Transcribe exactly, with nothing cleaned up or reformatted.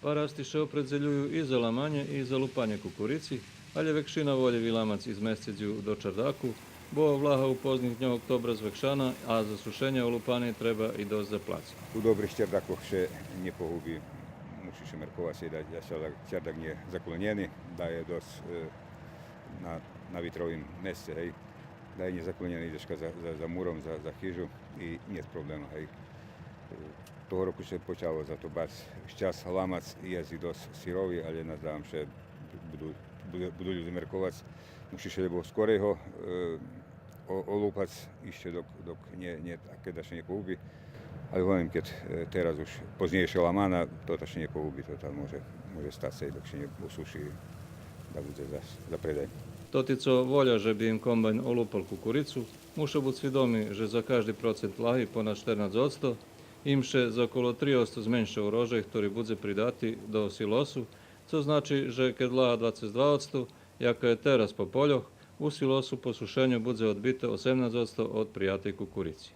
Парасти ше опредзелюю и за ламанє и за лупанє кукурици, алє векшина волєви ламац из месцедзю до чардаку, бо влага у познїх дньох октобра звекшана, а за сушенє олупани треба и досц за плац. У добрих чардакох ше нє погуби, муши ше мерковац, да, да чардак, чардак нє заклонєни, да є досц, е, на, на витровим месце, гей, да є нє заклонєни, идзеш ка за, за, за муром, за, за хижу и нєт проблема, гей. Того року ше почало зато барз щас ламац, єст и досц сирови, алє наздавам ше буду, буду, буду людзе мерковац, муши ше лєбо скорей го, е, о-, олупац ище док, док нє, нє, а кед ше нє погуби. Алє гварим, кед, е, тераз уж познєйше ламана, то та ше нє погуби, то та може, може стац и док ше нє осуши, да будзе за, за предай. Тоти цо воля же би им комбайн олупал кукурицу, муша буц свидоми же за кажди процент влаги понад штернац одсто, им ше за около три одсто зменши урожай хтори будзе придати до силосу, цо значи же кед влага двацец два одсто, яка є тераз по польох, у силосу по сушеню будзе одбите осемнац одсто од приятей кукурици.